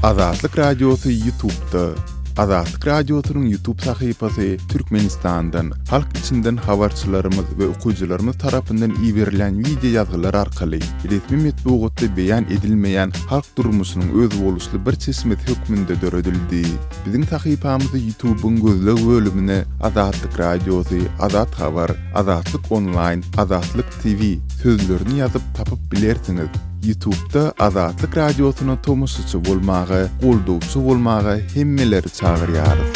Azatlyk Radiosy Ýutubda. Azatlyk Radiosynyň Ýutub sahypasy Türkmenistandan, halk içinden habarçylarymyz we okyjylarymyz tarapyndan iberilýän wideo ýazgylar arkaly resmi metbugatda beýan edilmeýän halk durmuşynyň özboluşly bir çeşmesi hökmünde döredildi. Biziň sahypamyzy Ýutubyň gözleg bölümine Azatlyk Radiosy, Azat Habar, Azatlyk Onlaýn, Azatlyk TV sözlerini ýazyp tapyp bilersiňiz. Ýutubda Azatlyk Radiosyna tomaşaçy bolmaga, goldawçy bolmaga hemmeleri çagyrýarys.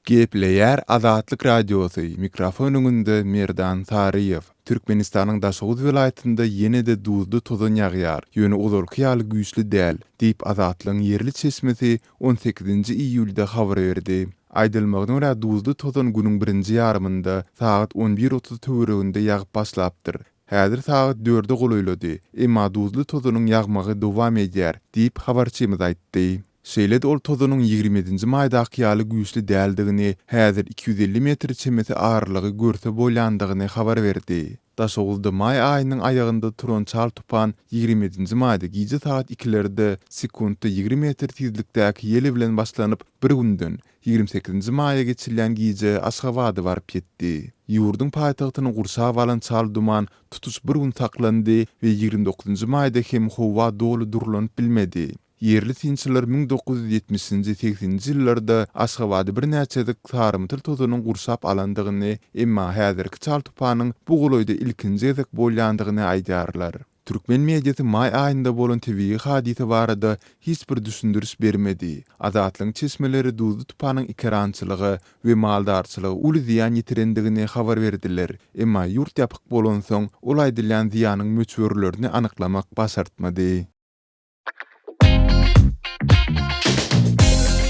Gepleýär Azatlyk Radiosy, mikrofon öňünde Merdan Saryýew. Türkmenistanyň Daşoguz welaýatynda ýene-de duzly tozan ýagýar, ýöne ozalky ýaly güýçli däl, diýip Azatlygyň ýerli çeşmesi on sekizinji iýulda habar berdi. Aýdylmagyna görä, duzly tozan günüň birinji ýarymynda, sagat on bir 30 töwereginde ýagyp başlapdyr. Häzir sagat dörde golaýlady, emma duzly tozanyň ýagmagy dowam edýär, diýip, habarçymyz aýtdy. Şeýle-de ol tozanyň 27 nji maýdaky ýaly güýçli däldigini, häzir 250 metr çemesi aralygy görse bolýandygyny habar berdi. Daşoguzda maý aýynyň aýagynda turan çal tupan 27 nji maýda gije sagat ikilerde sekuntda 20 metr tizlikdäki ýel bilen başlanyp, bir günden, 28 nji maýa geçilýän gije Aşgabada baryp ýetdi. Ýurduň paýtagtyny gurşap alan çal duman tutuş bir gün saklandy we 29 nji maýda hem howa doly durlanyp bilmedi. Ýerli synçylar 1970-nji, segseninji ýyllarda Aşgabady birnäçe gezek sarymtyl tozanyň gurşap alandygyny, emma häzirki çal tupanyň bu golaýda ilkinji gezek bolýandygyny aýdýarlar. Türkmen mediasy maý aýynda bolan tebigy hadysa barada hiç bir düşündiriş bermedi. Azatlygyň çeşmeleri duzly tupanyň ekerançylyga we maldarçylyga uly zyýan ýetirendigini habar berdiler, emma ýurt ýapyk bolansoň, ol aýdylýan zyýanyň möçberlerini anyklamak başartmady.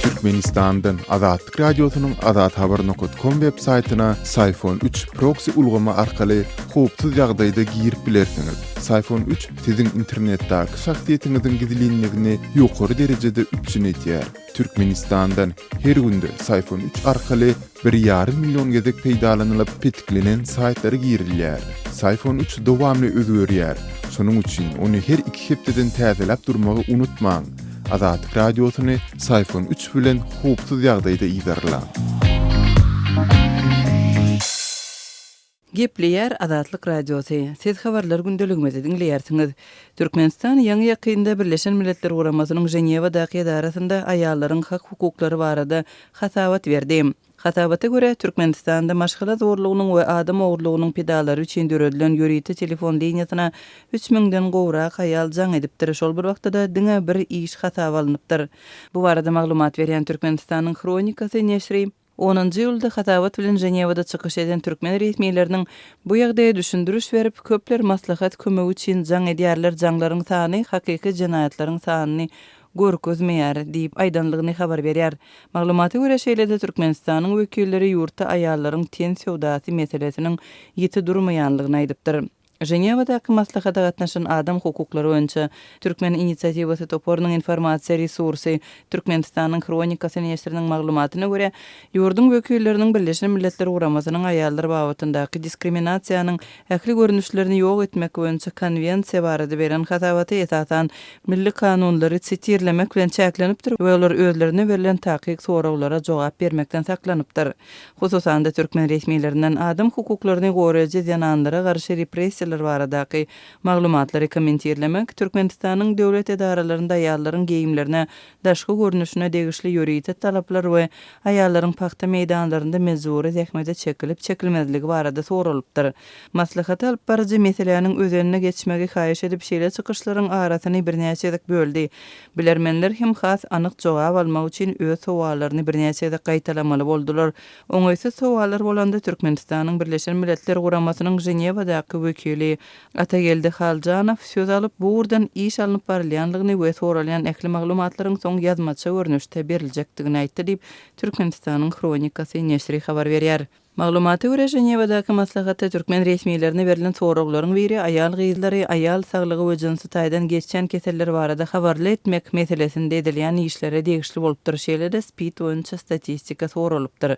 Türkmenistandan Azatlyk Radiosynyň azathabar.com web saýtyna Syfon 3 proksi ulgamy arkaly howpsuz ýagdaýda girip bilersiňiz. Syfon 3 siziň internetdäki şahsyýetiňiziň gizlinligini ýokary derejede üpjün edýär. Türkmenistandan her günde Syfon 3 arkaly bir ýarym million gezek peýdalanylyp petiklenen saýtlara girilýär. Syfon 3 dowamly özgerýär. Şonuň üçin ony her iki hepdeden täzeläp durmagy unutmaň. Azatlyk Radiosyny Syfon 3 bilen howpsuz ýagdaýda yzarlaň. Gepleýär Azatlyk Radiosy, Siz habarlar gündeligimizi diňleýärsiňiz. Türkmenistan ýaňy-ýakynda Birleşen Milletler Guramasynyň Ženewadaky edarasynda aýallaryň hak-hukuklary barada hasabat berdi. Hasabata görä, Türkmenistanda maşgala zorlugynyň we adam ogurlygynyň pidalary üçin döredilen ýörite telefon liniýasyna üç müňden gowrak aýal jaň edipdir, şol bir wagtda-da diňe bir iş hasaba alnypdyr. Bu barada maglumat berýän Türkmenistanyň Hronikasy neşri, Onunjy iýulda hasabat bilen Ženewada çykyş eden türkmen resmileriniň bu ýagdaýa düşündiriş berip, köpler maslahat kömegi üçin jaň edýärler, jaňlaryň sany hakyky jenaýatlaryň sanyny görkezmeýär diýip aýdanlygyny habar berýär. Maglumata görä, şeýle-de Türkmenistanyň wekilleri ýurtda aýallaryň ten söwdasy meselesiniň ýiti durmaýanlygyny aýdypdyr. Ženewadaky maslahata gatnaşan adam hukuklary boýunça Türkmen inisiatiwasy toparynyň informasiýa resursy Türkmenistanyň Hronikasy neşiriniň maglumatyna görä, ýurduň wekilleriniň Birleşen Milletler Guramasynyň aýallar babatyndaky diskriminasiýanyň ähli görnüşlerini ýok etmek boýunça Konwensiýa barada beren hasabaty esasan milli kanunlary sitirlemek bilen çäklenipdir we olar özlerine berlen takyk soraglara jogap bermekden saklanypdyr. Hususan-da, türkmen resmilerinden adam hukuklaryny goraýjy zenanlara garşy repressiýalar baradaky maglumatlary kommentirlemek, Türkmenistanyň döwlet edaralarynda aýallaryň geýimlerine, daşky görnüşine degişli ýörite talaplar we aýallaryň pagta meýdanlarynda mejbury zähmete çekilip-çekilmezligi barada soralypdyr. Maslahaty alyp baryjy meseläniň özenine geçmegi haýyş edip, şeýle çykyşlaryň arasyny birnäçe gezek böldi. Bilermenler hem has anyk jogap almak üçin öz sowallaryny birnäçe gezek gaýtalamaly boldular. Oňaýsyz sowallar bolanda Türkmenistanyň Birleşen Milletler Guramasynyň Ženewadaky wekili Atageldi Haljanow söz alyp, bu ugurdan iş alnyp barylýandygyny we soralýan ähli maglumatlaryň soň ýazmaça görnüşde beriljekdigini aýtdy diýip, Türkmenistanyň Hronikasy neşiri habar berýär. Maglumata görä, Ženewadaky maslahatda türkmen resmilerine berlen soraglaryň biri aýal-gyzlary aýal saglygy we jynsy taýdan geçýän keseller barada habarly etmek meselesinde edilýän işlere degişli bolupdyr, şeýle-de SPID boýunça statistika soralypdyr.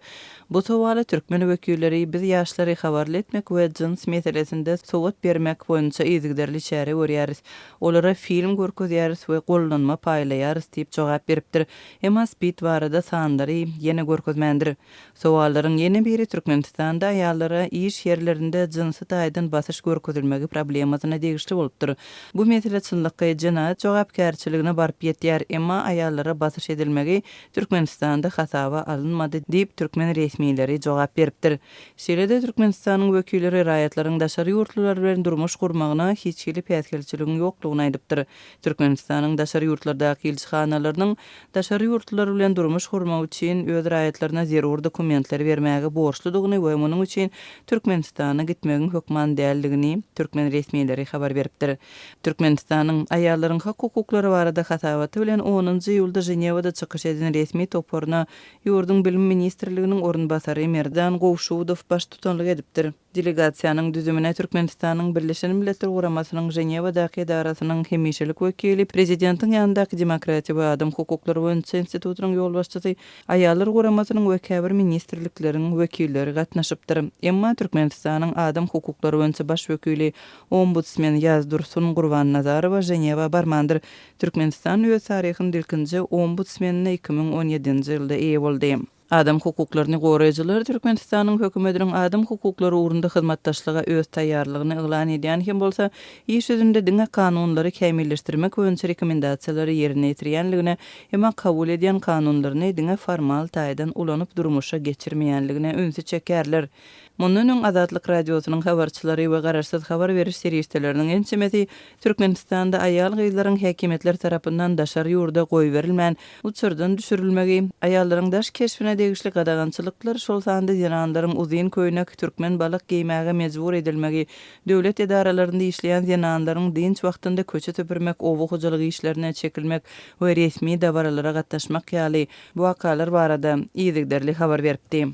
Bu sowala türkmen wekilleri biz ýaşlary habarly etmek we jyns meselesinde sowat bermek boýunça yzygiderli çäre görýäris, olara film görkezýäris we gollanma paýlaýarys diýip jogap beripdir. Emma SPID barada sanlary ýene görkezmändir. Sowallaryň ýene biri Türkmenistanda aýallara iş ýerlerinde jynsy taýdan basyş görkezilmegi problemasyna degişli bolupdyr. Bu mesele çynlakaý jenaýat jogapkärçiligine baryp ýetýär, emma aýallara basyş edilmegi Türkmenistanda hasaba alynmady diýip, türkmen resmileri jogap beripdir. Şeýle-de Türkmenistanyň wekilleri raýatlaryň daşary ýurtlular bilen durmuş gurmagyna hiç hili päsgelçiligiň ýoklugyny aýdypdyr. Türkmenistanyň daşary ýurtlardaky ilçihanalarynyň daşary ýurtlular bilen durmuş gurmak üçin öz raýatlaryna zerur dokumentleri bermäge borçludygyny we munuň üçin Türkmenistana gitmegiň hökman däldigini türkmen resmileri habar beripdir. Türkmenistanyň aýallaryň hak-hukuklary barada hasabaty bilen onunjy iýulda Ženewada çykyş eden resmi toparyna ýurduň Bilim ministrliginiň orunbasary Merdan Gowşudow baştutanlyk edipdir. Delegasiýanyň düzümine Türkmenistanyň Birleşen Milletler Guramasynyň Ženewadaky edarasynyň hemişelik wekili, Prezidentiň ýanyndaky Demokratiýa we adam hukuklary boýunça institutynyň ýolbaşçysy, Aýallar guramasynyň we käbir ministrlikleriň wekilleri gatnaşypdyr. Emma Türkmenistanyň adam hukuklary boýunça baş wekili, ombudsmen Ýazdursun Gurbannazarowa Ženewa barmandyr. Türkmenistan öz taryhynda ilkinji ombudsmenine 2017-nji ýylda eýe boldy. Adam hukuklaryny goraýjylar Türkmenistanyň hökümetiniň adam hukuklary ugrunda hyzmatdaşlyga öz taýýarlygyny yglan edýän hem bolsa, iş ýüzünde diňe kanunlary kämilleşdirmek boýunça rekomendasiýalary ýerine ýetirýänligine, emma kabul edýän kanunlaryny diňe formal taýdan ulanyp durmuşa geçirmeýänligine ünsi çekýärler. Mundan öň Azatlyk Radiosynyň habarçylary we garaşsyz habar beriş serişdeleriniň ençemesi Türkmenistanda aýal-gyzlaryň häkimiýetler tarapyndan daşary ýurda goýberilmän, uçardan düşürilmegi, aýallaryň daş keşbine degişli gadagançylyklar, şol sanda zenanlaryň uzyn köýnek, türkmen balak geýmäge mejbur edilmegi, döwlet edaralarynda işleýän zenanlaryň dynç wagtynda köçe süpürmek, oba hojalyk işlerine çekilmek we resmi dabaralara gatnaşmak ýaly wakalar barada yzygiderli habar beripdi.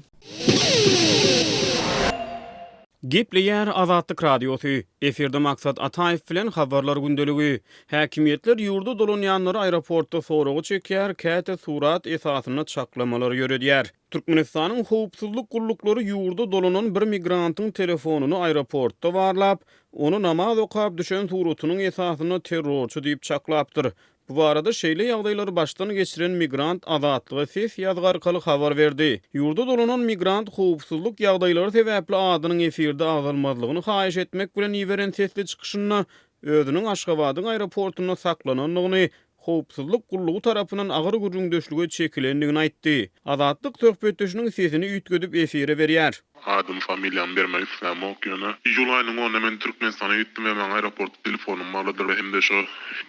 Gepleýär Azatlyk Radiosy, Efirde Maksat Ataýew bilen Habarlar gündeligi. Häkimiýetler ýurda dolanýanlary aeroportda soraga çekýär, käte surat esasynda çaklamalary ýöredýär. Türkmenistanyň howpsuzlyk gulluklary ýurda dolanan bir migrantyň telefonyny aeroportda barlap, ony namaz okap düşen suratynyň esasynda terrorçy diýip çaklapdyr. Bu barada şeýle ýagdaýlary başdan geçiren migrant Azatlyga ses ýazgy arkaly habar berdi. Ýurda dolanan migrant howpsuzlyk ýagdaýlary sebäpli adynyň efirde agzalmazlygyny haýyş etmek bilen iberen sesli çykyşynda özüniň Aşgabadyň aeroportunda saklanandygyny, howpsuzlyk gullugy tarapyndan agyr gürrüňdeşlige çekilendigini aýtdy. Azatlyk söhbetdeşiniň sesini üýtgedip efire berýär. Adymy familiýamy bermek islämok ýöne iýul aýynyň onuna men Türkmenistana gitdim we maňa aeroportda telefonym barladylar hem-de şo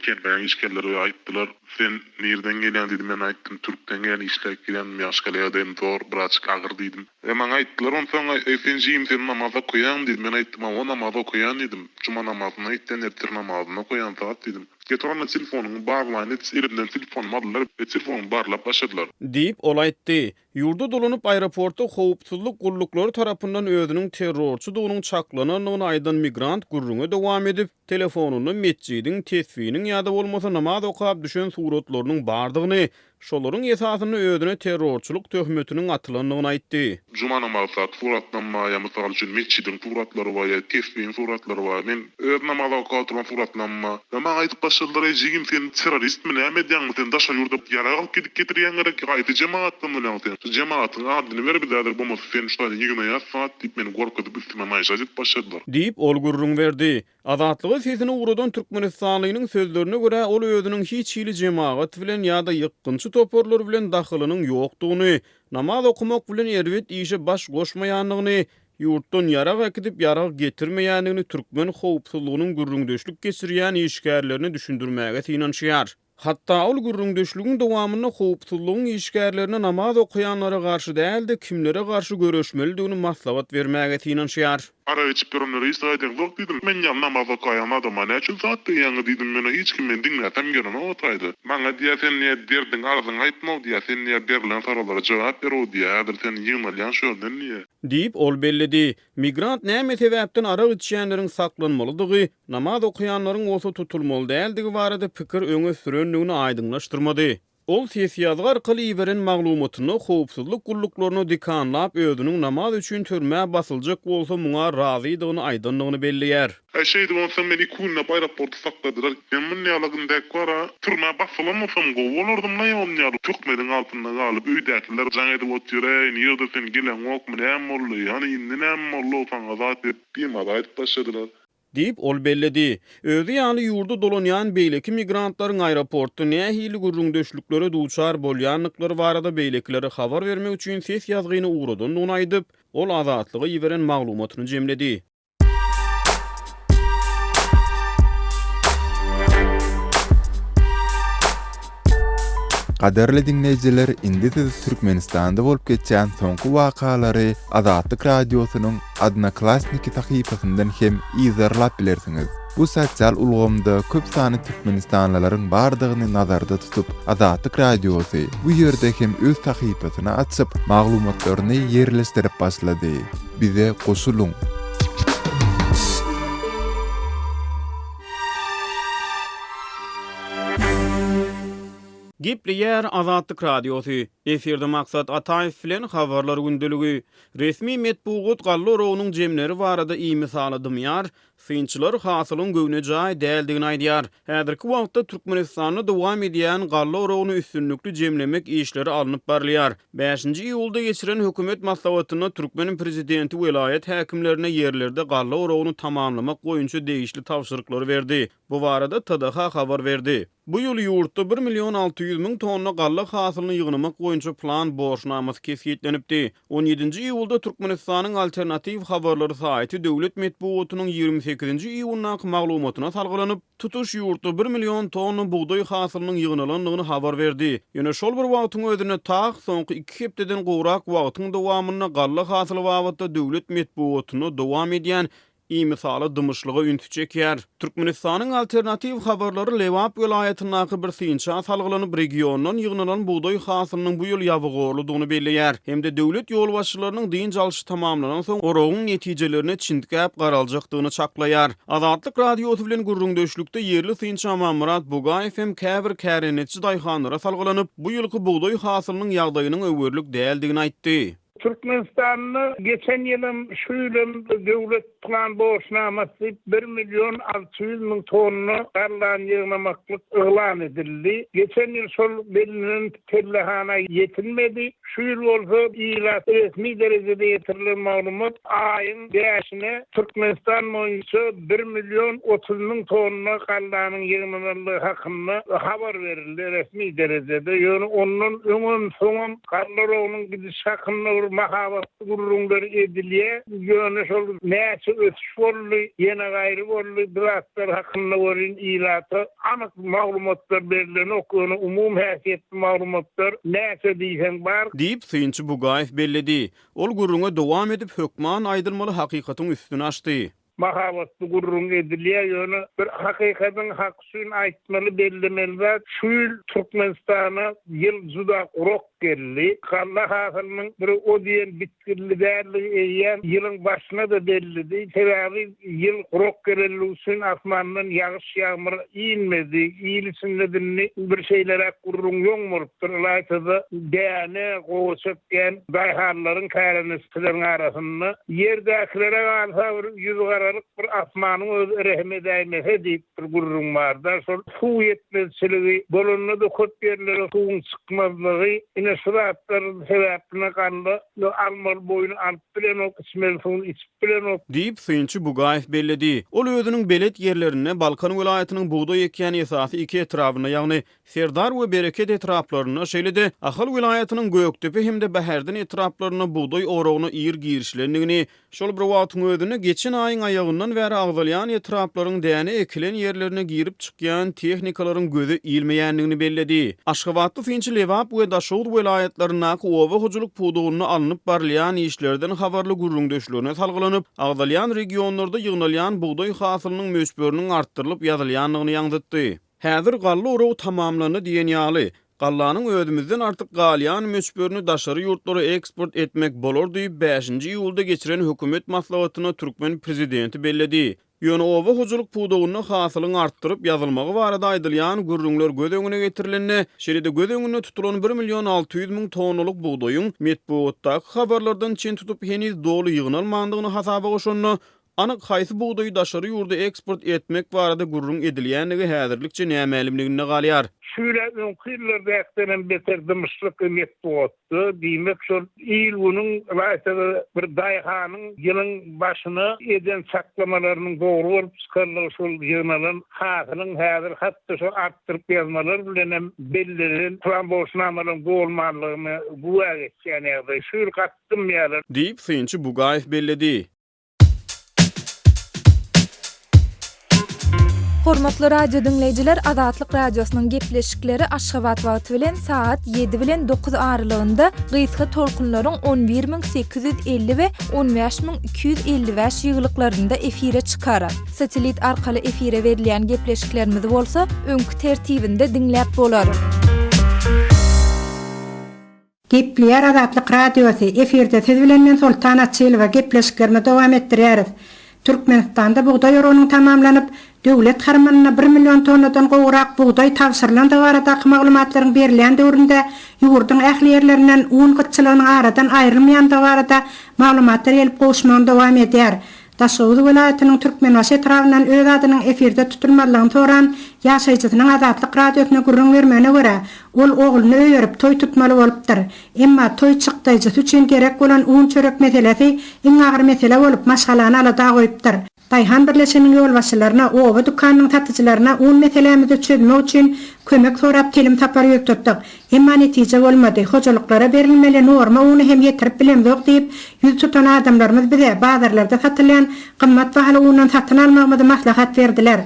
kärhananyň işgärleri aýtdylar sen nirden gelýäň diýdi men aýtdym türkden gelýän işläp gelýän ýaşgala ýagdaýym zor birazjyk agyr diýdim we maňa aýtdylar onsoň eý sen jigim sen namaz okaýaňmy diýdi men aýtdym hawa namaz okaýan diýdim juma namazyna gitýän ertir namazyny okaýan zat diýdim getir onda telefonyňy barlaýyn diýdi elimden telefonymy aldylar we telefonymy barlap başladylar. Diýip, ol aýtdy. Ýurda dolanyp, aeroportda howpsuzlyk gulluklary tarapyndan özüniň terrorçydygynyň çaklanandygyny aýdan migrant gürrüňe dowam edip, telefonynda metjidiň, tesbiniň ýa-da bolmasa namaz okap düşen suratlarynyň bardygyny, şolaryň esasynda özüne terrorçylyk töhmetiniň atylandygyny aýtdy. Juma namazdaky suratlam bar ýa mysal üçin metjidiň suratlary bar ýa tesbiň suratlary bar. Men öz namaz okap oturan suratlam bar. Ýa maňa aýdyp başladylar, eý jigim sen terroristmi näme edýäňmi sen daşary ýurda ýarag alyp gidip getirýäň gerek haýsy jemagatdan bolýaň sen şu jemagatyň adyny ber bize häzir bolmasa seni şu taýdan ýygnaýas zat diýip meni gorkuzyp üstüme naýşat edip başladylar. Diýip, ol gürrüň berdi. Azatlyga sesini ugradan türkmenistanlynyň sözlerine görä, ol özüniň hiç hili jemagat bilen ýa-da ýykgynçy toparlar bilen dahylynyň ýokdugyny, namaz okamak bilen erbet işe baş goşmaýandygyny, ýurtdan ýarag äkidip, ýarag getirmeýändigini türkmen howpsuzlygynyň gürrüňdeşlik geçirýän işgärlerine düşündirmäge synanyşýar. Hatda ol gürrüňdeşligiň dowamynda howpsuzlygyň işgärlerine namaz okaýanlara garşy däl-de, kimlere garşy göreşmelidigini maslahat bermäge synanyşýar. Arak içip ýörenlere hiç zat edeňzok diýdim. Men ýaly namaz okaýan adama näçün zat diýýäňiz diýdim. Meni hiç kim meni diňläsem gelenok o taýda. Maňa diýýär sen diýýär derdiňi arzyňy aýtma-ow diýýär, sen diýýär berlen soraglara jogap ber-ow diýýär, häzir sen ýygnalýaň şu ýerden diýýär. Diýip, ol belledi. Migrant näme sebäpden arak içýänleriň saklanmalydygy, namaz okaýanlaryň bolsa tutulmaly däldigi barada pikir öňe sürendigini aýdyňlaşdyrmady. Ol ses ýazgy arkaly iberen maglumatynda howpsuzlyk gulluklaryna dikanlap özüniň namaz üçin türmä basyljak bolsa muňa razydygyny aýdandygyny belleýär. Äý şeýdip onsoň meni iki günläp aeroportda sakladylar. Men munýalagyn dek bar-a, türmä basylan bolsam gowy bolardym-laý onýaly töhmediň altynda galyp öýdäkiler jaň edip otyr, äý nirde sen geleňokmy näme boldy, hany indi näme boldy-ow saňa zat diýip bimaza aýdyp başladylar. Diýip, ol belledi. Özi ýaly ýurda dolanýan beýleki migrantlaryň aeroportda nähili gürrüňdeşliklere duçar bolýandyklary barada beýlekilere habar bermek üçin ses ýazgyny ugradandygyny aýdyp, ol Azatlyga iberen maglumatyny jemledi. Gadyrly diňleýjiler, indi siz Türkmenistanda bolup geçýän soňky wakalary Azatlyk Radiosynyň Odnoklassniki sahypasyndan hem yzarlap bilersiňiz. Bu sosial ulgamda köp sanly türkmenistanlylaryň bardygyny nazarda tutup, Azatlyk Radiosy bu ýerde hem öz sahypasyny açyp, maglumatlaryny ýerleşdirip başlady. Bize goşulyň! Gepleýär Azatlyk Radiosy, Efirde Maksat Ataýew bilen Habarlar gündeligi. Resmi metbugat galla oragynyň jemleri barada imisala dymýar, synçylar hasylyň göwnejaý däldigini aýdýar. Häzirki wagtda Türkmenistanda dowam edýän galla oragyny üstünlikli jemlemek işleri alnyp barylýar. Bäşinji iýulda geçiren hökümet maslahatynda türkmen prezidenti welaýat häkimlerine ýerlerde galla oragyny tamamlamak boýunça degişli tabşyryklary berdi. Bu barada TDH habar berdi. Bu ýyl ýurtda bir million 600 müň tonna galla hasylyny ýygnamak boýunça plan borçnamasy kesgitlenipdi. On ýedinji iýulda Türkmenistanyň Alternatiw habarlary saýty döwlet metbugatynyň 28-nji iýundaky maglumatyna salgylanyp, tutuş ýurtda bir million tonna bugdaý hasylynyň ýygnalandygyny habar berdi. Ýöne şol bir wagtyň özünde TAHH soňky iki hepdeden gowrak wagtyň dowamynda galla hasyly babatda döwlet metbugatynda dowam edýän imisala dymyşlyga ünsi çekýär. Türkmenistanyň Alternatiw habarlary Lebap welaýatyndaky bir synça salgylanyp, regiondan ýygnalan bugdaý hasylynyň bu ýyl ýabygorludygyny belleýär hem-de döwlet ýolbaşçylarynyň dynç alşy tamamlanansoň oragyň netijelerine çintgäp garaljakdygyny çaklaýar. Azatlyk Radiosy bilen gürrüňdeşlikde ýerli synçy Amanmyrat Bugaýew hem käbir kärendeçi daýhanlara salgylanyp, bu ýylky bugdaý hasylynyň ýagdaýynyň öwerlik däldigini aýtdy. Türkmenistanda geçen ýylam, şu ýylam döwlet plan borçnamasy diýip bir million 600 müň tonna gallany ýygnamaklyk yglan edildi. Geçen ýyl şol bellenen pellehana ýetilmedi. Şu ýyl bolsa ilata resmi derejede ýetirilen maglumat aýyň bäşine Türkmenistan boýunça bir million 30 müň tonna gallanyň ýygnanandygy hakynda habar berildi resmi derejede. Ýöne ondan öňem, soňam Galla oragynyň gidişi hakynda bir mahabatly gürrüňler edilýär. Ýöne şol näçe ösüş boldy, ýene gaýry boldy, bu zatlar hakynda welin ilata anyk maglumatlar berlenok, ýöne umumy häsiýetli maglumatlar näçe diýseň bar. Diýip, synçy Bugaýew belledi. Ol gürrüňe dowam edip, hökman aýdylmaly hakykatyň üstüni açdy. Mahabatly gürrüň edilýär, ýöne bir hakykatyň hak üçin aýtmaly, bellemeli zat, şu ýyl Türkmenistana ýyl juda gurak geldi. Galla hasylynyň bir o diýen bitginli däldigi eýýäm ýylyň başyna-da bellidi. Sebäbi ýyl gurak gelenligi üçin asmandan ýagyş-ýagmyr inmedi. Il içinde indi bir şeýleräk gürrüň ýoň bolupdyr. Ylaýta-da däne, gowaça ekýän daýhanlaryň, kärendeçileriň arasynda ýerdäkilere galsa bir ýüzügaralyk bir asmanyň özi rehim edäýmese diýip bir gürrüň bar-da. Şol suw ýetmezçiligi bolanda-da köp ýerlere suwuň çykmazlygy ine şu zatlar sebäpline galla almaly boýuny alyp bilenok, içmeli suwuny içip bilenok. Diýip, synçy Bugaýew belledi. Ol özüniň belet ýerlerinde, Balkan welaýatynyň bugdaý ekýän esasy iki etrabynda, ýagny Serdar we Bereket etraplarynda, şeýle-de Ahal welaýatynyň Gökdepe hem-de Bäherden etraplarynda bugdaý oragyna ir girişilendigini, şol bir wagtyň özünde geçen aýyň aýagy. aýagyndan bäri agzalýan etraplaryň däne ekilen ýerlerine girip çykýan tehnikalaryň göze ilmeýändigini belledi. Aşgabatly synçy Lebap we Daşoguz welaýatlaryndaky oba hojalyk pudagynda alnyp barylýan işlerden habarly gürrüňdeşlerine salgylanyp, agzalýan regionlarda ýygnalýan bugdaý hasylynyň möçberiniň artdyrylyp ýazylýandygyny ýaňzytdy. Häzir galla oragy tamamlandy diýen ýaly, gallanyň özümizden artyk galýan möçberini daşary ýurtlara eksport etmek bolar diýip, bäşinji iýulda geçiren hökümet maslahatynda türkmen prezidenti belledi. Ýöne oba hojalyk pudagynda hasylyň artdyryp ýazylmagy barada aýdylýan gürrüňler göz öňüne getirilende, şeýle-de göz öňünde tutulan bir million 600 müň tonnalyk bugdaýyň metbugatdaky habarlardan çen tutup heniz doly ýygnalmandygyny hasaba goşanda, anyk haýsy bugdaýy daşary ýurda eksport etmek barada gürrüň edilýändigi häzirlikçe nämälimliginde galýar. Şu ýyl-ä öňki ýyllardakydanam beter dymyşlyk metbugat. Diýmek, şol il-günüň, ylaýta-da bir daýhanyň ýylyň başyna eden çaklamalarynyň dogry bolup çykanlygy şol ýygnalan hasylyň häzir hat-da şol artdyryp ýazmalar bilenem bellenen plan borçnamalaryň dolmanlygyna güwä geçýän ýagdaý. Şu ýyl gaty dymýarlar. Diýip, synçy Bugaýew belledi. Hormatly radio diňleýjiler Azatlyk Radiosynyň gepleşikleri Aşgabat wagty bilen sagat 7 bilen 9 aralygynda gysga tolkunlaryň 11850 we 15255 ýygylyklarynda efire çykar. Satelit arkaly efire berilýän gepleşiklerimizi bolsa öňki tertibinde diňläp bolar. Gepleýär Azatlyk Radiosy, efirde siz bilen men Soltan Açylowa, gepleşiklerimizi dowam etdirýäris. Türkmenistanda bugdaý oragynyň tamamlanyp, döwlet harmanyna bir million tonnadan gowrak bugdaý tabşyrylandygy baradaky maglumatlaryň berilýän döwründe ýurduň ähli ýerlerinden un gytçylygynyň aradan aýrylmaýandygy barada maglumatlar gelip gowuşmagyny dowam edýär. Daşoguz welaýatynyň Türkmenbaşy etrabyndan öz adynyň efirde tutulmazlygyny soran ýaşaýjysynyň Azatlyk Radiosyna gürrüň bermegine görä, ol ogluny öýerip, toý tutmaly bolupdyr. Emma toý çykdaýjysy üçin gerek bolan un-çörek meselesi iň agyr mesele bolup, maşgalany alada goýupdyr. Daýhan birleşiginiň ýolbaşçylaryna, oba dükanynyň satyjylaryna un meselämizi çözmek üçin kömek sorap telim sapar ýüz tutduk. Emma netije bolmady. Hojalyklara berilmeli norma uny hem ýetirip bilemzok diýip, ýüz tutan adamlarymyz bize bazarlarda satylýan gymmat bahaly undan satyn almagymyzy maslahat berdiler.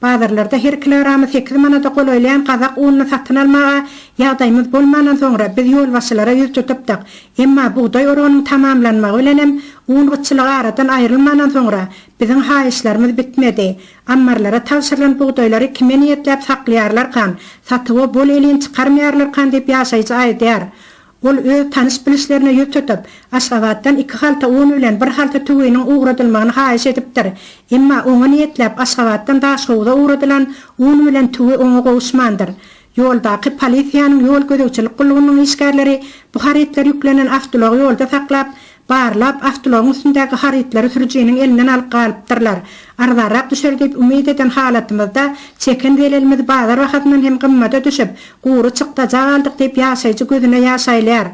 Bazarlarda her kilogramy sekiz manada golaýlaýan gazak ununy satyn almaga ýagdaýymyz bolmandan soňra biz ýolbaşçylara ýüz tutupdyk. Emma bugdaý oragynyň tamamlanmagy bilenem un gytçylygy aradan aýrylmandan soňra biziň haýyşlarymyz bitmedi. Ammarlara tabşyrylan bugdaýlary kime niýetläp saklaýarlarkan, satuwa bol elin çykarmaýarlarkan diýip ýaşaýjy aýdýar. Ol öz tanyş-bilişlerine ýüz tutup, Aşgabatdan iki halta un bilen bir halta tüwiniň ugradylmagyny haýyş edipdir. Emma oňa niýetläp Aşgabatdan Daşhowuza ugradylan un bilen tüwi oňa gowuşmandyr. Ýoldaky polisiýanyň ýol gözegçilik gullugynyň işgärleri bu harytlar ýüklenen awtoulagy ýolda saklap, barlap, awtoulagyň üstündäki harytlary sürüjiniň elinden alyp galypdyrlar. Arzanrak düşer diýip umyt eden halatymyzda, çeken zelelimiz bazar bahasyndan hem gymmada düşüp, gury çykdaja galdyk diýip, ýaşaýjy gözüne ýaş aýlaýar.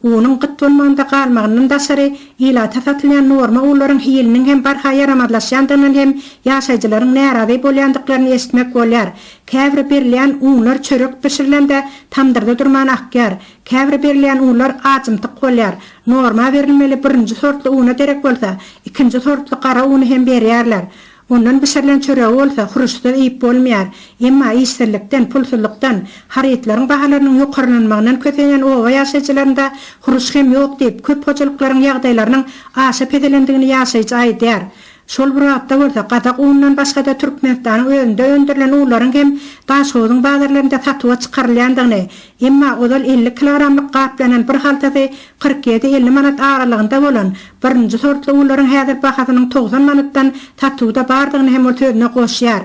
Unuň gyt bolmagynda galmagyndan daşary, ilata satylýan norma unlaryň hiliniň hem barha ýaramazlaşýandygyndan hem ýaşaýjylaryň närazy bolýandyklaryny eşitmek bolýar. Käbir berilýän unlar çörek bişirilende tamdyrda durman akýar. Käbir berilýän unlar ajymtyk bolýar. Norma berilmeli birinji sortly una derek bolsa, ikinji sortly gara uny hem berýärler. Ondan bişirilen çöregi bolsa huruşsyz iýip bolmaýar. Emma işsizlikden, pulsuzlykdan, harytlaryň bahalarynyň ýokarlanmagyndan kösenýän oba ýaşaýjylarynda huruş hem ýok diýip, köp hojalyklaryň ýagdaýlarynyň aşa peselendigini ýaşaýjy aýdýar. Şol bir wagtda bolsa, gazak unundan başga-da Türkmenistanyň özünde öndürilen unlaryň hem Daşhowzuň bazarlarynda satuwa çykarylýandygyny, emma ozal 50 kilogramlyk gaplanan bir haltasy 47-50 manat aralygynda bolan birinji sortly unlaryň häzir bahasynyň 90 manatdan satuwda bardygyny hem ol sözüne goşýar.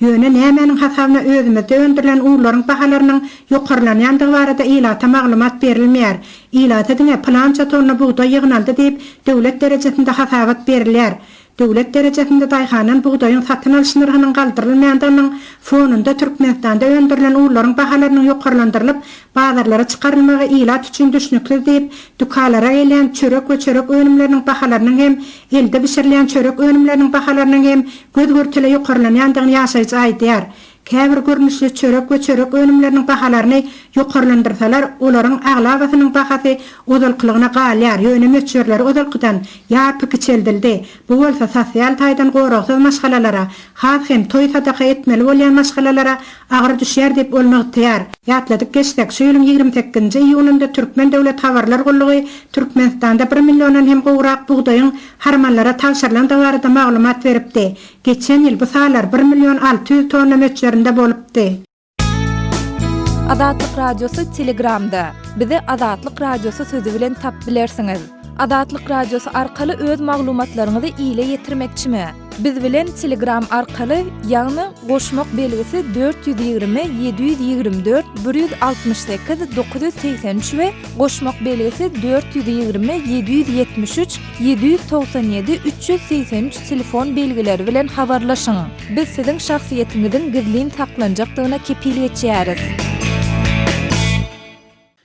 Ýöne nämäniň hasabyna özümizde öndürilen unlaryň bahalarynyň ýokarlanýandygy barada ilata maglumat berilmeýär. Ilata diňe pylança tonna bugdaý ýygnaldy diýip, döwlet derejesinde hasabat berilýär. Döwlet derejesinde daýhandan bugdaýyň satyn alyş nyrhynyň galdyrylmaýandygynyň fonunda Türkmenistanda öndürilen unlaryň bahalarynyň ýokarlandyrylyp, bazarlara çykarylmagy ilat üçin düşnüksiz diýip, dükanlara gelýän çörek we çörek önümleriniň bahalarynyň hem elde bişirilýän çörek önümleriniň bahalarynyň hem göz-görtele ýokarlanýandygyny ýaşaýjy aýdýar. Käbir görnüşli çörek we çörek önümleriniň bahalaryny ýokarlandyrsalar, olaryň aglabasynyň bahasy ozalkylygyna galýar, ýöne möçberleri ozalkydan ýarpy kiçeldildi. Bu bolsa sosial taýdan goragsyz maşgalalara, has hem toý-sadaka etmeli bolýan maşgalalara agyr düşýär diýip, ol nygtaýar. Ýatladyp geçsek, şu ýylyň 28 nji iýunynda Türkmen döwlet habarlar gullugy Türkmenistanda bir milliondan hem gowrak bugdaýyň harmanlara tabşyrylandygy barada maglumat beripdi. Geçen ýyl bu sanlar bir million 600 tonna möçberinde bolupdy. Azatlyk Radiosy Telegramda. Bizi Azatlyk Radiosy sözi bilen tapyp bilersiňiz. Azatlyk Radiosy arkaly öz maglumatlaryňyzy ile ýetirmekçimi? Biz bilen Telegram arkaly, ýagny goşmak belgisi 420 724 168 983 we goşmak belgisi 420 773 797 383 telefon belgileri bilen habarlaşyň. Biz siziň şahsyýetiňiziň gizlin saklanjakdygyna kepil geçýäris.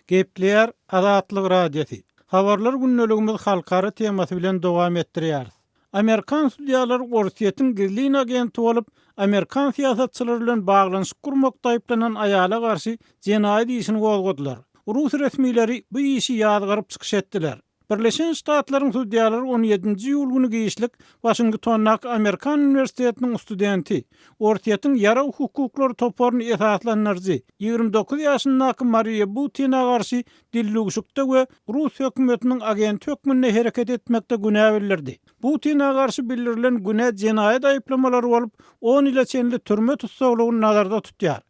Gepleýär Azatlyk Radiosy. Habarlar gündeligimiz halkara temasy bilen dowam etdirýäris. Amerikan sudýalary Orsýetiň gizlin agenti bolup, amerikan syýasatçylary bilen baglanyşyk gurmakda aýyplanan aýala garşy jenaýat işini gozgadylar. Rus resmileri bu işi ýazgaryp çykyş etdiler. Birleşen Ştatlaryň sudýalary on ýedinji iýul güni giçlik Waşingtondaky Amerikan uniwersitetiniň studenti, Orsýetiň ýarag hukuklary toparyny esaslandyryjy, 29 ýaşyndaky Mariýa Butina garşy dildüwşükde we rus hökümetiniň agenti hökmünde hereket etmekde günä bildirdi. Butina garşy bildirilen günä jenaýat aýyplamalary bolup, on ýyla çenli türme tussaglygyny nazarda tutýar.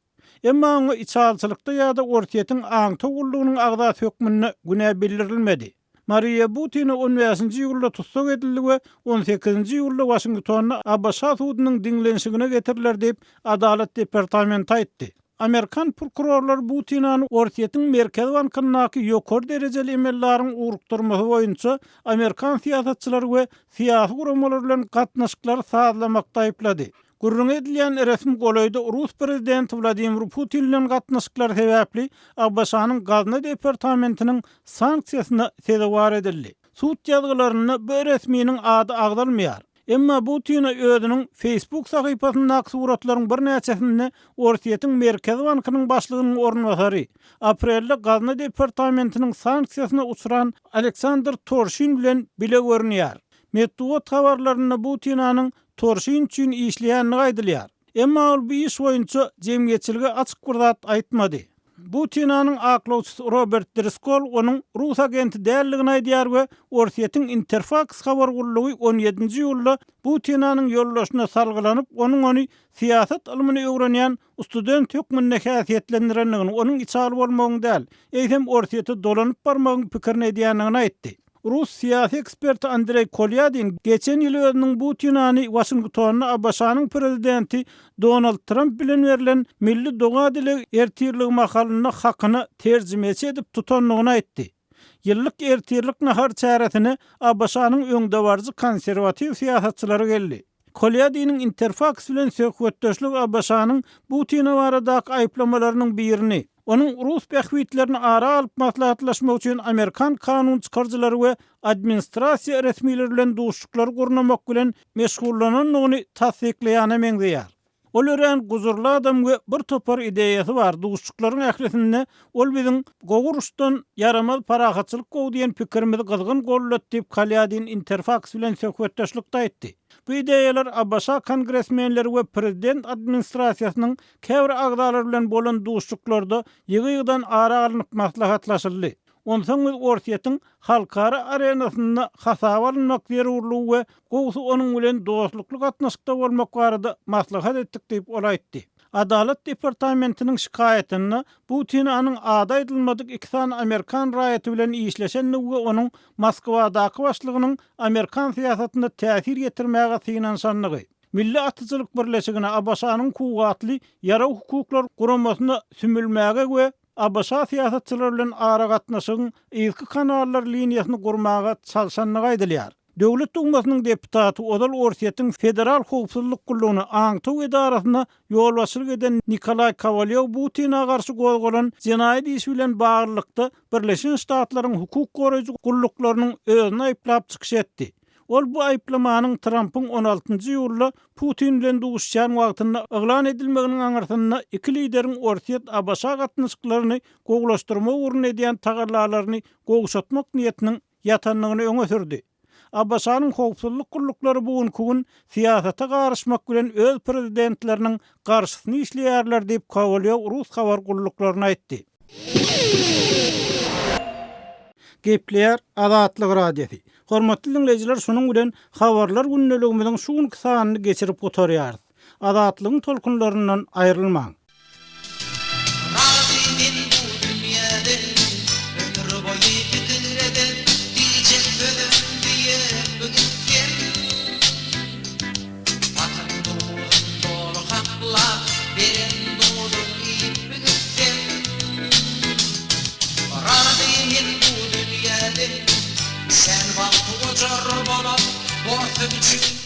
Emma oňa içalyçylykda ýa-da Orsýetiň aňtaw gullugynyň agzasy hökmünde günä bildirilmedi. Mariýa Butina on bäşinji iýulda tussag edildi we on sekizinji iýulda Waşingtonda ABŞ sudunyň diňlenişigine getiriler diýip, Adalat departamenti aýtdy. Amerikan prokurorlary Butinany Orsýetiň Merkezi bankyndaky ýokary derejeli emeldaryň ugrukdyrmasy boýunça amerikan syýasatçylary we syýasy guramalar bilen gatnaşyklary sazlamakda aýyplady. Gürrüňi edilýän resmi golaýda rus prezidenti Wladimir Putin bilen gatnaşyklary sebäpli ABŞ-nyň Gazna departamentiniň sanksiýasyna sezewar edildi. Sud ýazgylarynda bu resminiň ady agzalmaýar. Emma Putina özüniň Facebook sahypasyndaky suratlaryň birnäçesinde Orsýetiň Merkezi bankynyň başlygynyň orunbasary, aprelde Gazna departamentiniň sanksiýasyna uçran Aleksandr Torşin bilen bile görünýär. Metbugat habarlarynda Butinanyň Torşin üçin işleýändigi aýdylýar. Emma ol bu iş boýunça jemgyýetçilige açyk bir zat aýtmady. Butinanyň aklawçysy Robert Driskol onuň rus agenti däldigini aýdýar we Orsýetiň Interfaks habar gullugy on ýedinji iýulda Butinanyň ýoldaşyna salgylanyp, onuň ony syýasat ylmyny öwrenýän student hökmünde häsiýetlendirendigini, onuň içaly bolmagyň däl, eýsem Orsýete dolanyp barmagyň pikirini edýändigini aýtdy. Rus syýasy eksperti Andreý Kolýadin geçen ýyl özüniň Butinany Waşingtonda ABŞ-nyň prezidenti Donald Tramp bilen berlen milli doga-dileg ertirligi mahalynda hakyna terjimeçi edip tutandygyny aýtdy. Ýyllyk ertirlik nahar çäresine ABŞ-nyň öňdebaryjy konserwatiw syýasatçylary geldi. Kolýadiniň Interfaks bilen söhbetdeşligi ABŞ-nyň Butina baradaky aýyplamalarynyň birini, onuň rus bähbitlerini ara alyp maslahatlaşmak üçin amerikan kanun çykaryjylary we administrasiýa resmileri bilen duşuşyklary gurnamak bilen meşgullanandygyny tassyklaýana meňzeýär. Ol örän gujurly adam we bir topar ideýasy bar, duşuşyklaryň ählisinde ol biziň gowy uruşdan ýaramaz parahatçylyk gowy diýen pikirimizi gyzgyn goldady diýip, Kalýadin Interfaks bilen söhbetdeşlikde aýtdy. Bu ideýalar ABŞ kongresmenleri we prezident administrasiýasynyň käbir agzalary bilen bolan duşuşyklarda ýygy-ýygydan ara alnyp maslahatlaşyldy. Onsoň biz Orsýetiň halkara arenasynda hasaba alynmak zerurlygy we gowusy onuň bilen dostlukly gatnaşykda bolmak barada maslahat etdik diýip, ol aýtdy. Adalat departamentiniň şikaýatynda Butinanyň ady aýdylmadyk iki sany amerikan raýaty bilen işleşendigi we onuň Moskwadaky başlygynyň amerikan syýasatyna täsir ýetirmäge synanyşandygy, Milli atyjylyk birleşigine ABŞ-nyň kuwwatly ýarag hukuklar guramasyna sümülmäge we ABŞ syýasatçylary bilen aragatnaşygyň yzky kanallar liniýasyny gurmaga çalşandygy aýdylýar. Döwlet Dumasynyň deputaty ozal Orsýetiň Federal howpsuzlyk gullugyna, aňtaw edarasyna ýolbaşçylyk eden Nikolaý Kowalýow Putina garşy gozgalan jenaýat işi bilen baglylykda Birleşen Ştatlaryň hukuk goraýjy gulluklarynyň özüni aýyplap çykyş etdi. Ol bu aýyplamanyň Trampyň on altynjy iýulda Putin bilen duşuşýan wagtynda yglan edilmeginiň aňyrsynda iki lideriň Orsýet-ABŞ gatnaşyklaryny gowulaşdyrmak ugrunda edýän tagallalaryny gowşatmak niýetiniň ýatandygyny öňe sürdi. ABŞ-nyň howpsuzlyk gulluklary bu günki gün syýasata garyşmak bilen öz prezidentleriniň garşysyna işleýärler diýip, Kowalýow rus habar gulluklaryna aýtdy. Gepleýär Azatlyk Radiosy. Hormatly diňleýjiler şunuň bilen Habarlar gündeligimiziň şu günki sanyny geçirip gutarýarys. Azatlygyň tolkunlaryndan aýrylmaň. Razy men bu dünýäden Ömür boýy pikir eden Diýjek sözüm diýip gitsem Satan duzum doly haklap Beren duzum iýip gitsem Razy men bu dünýäden Sen wagty ojar bolan Borsuň üçin.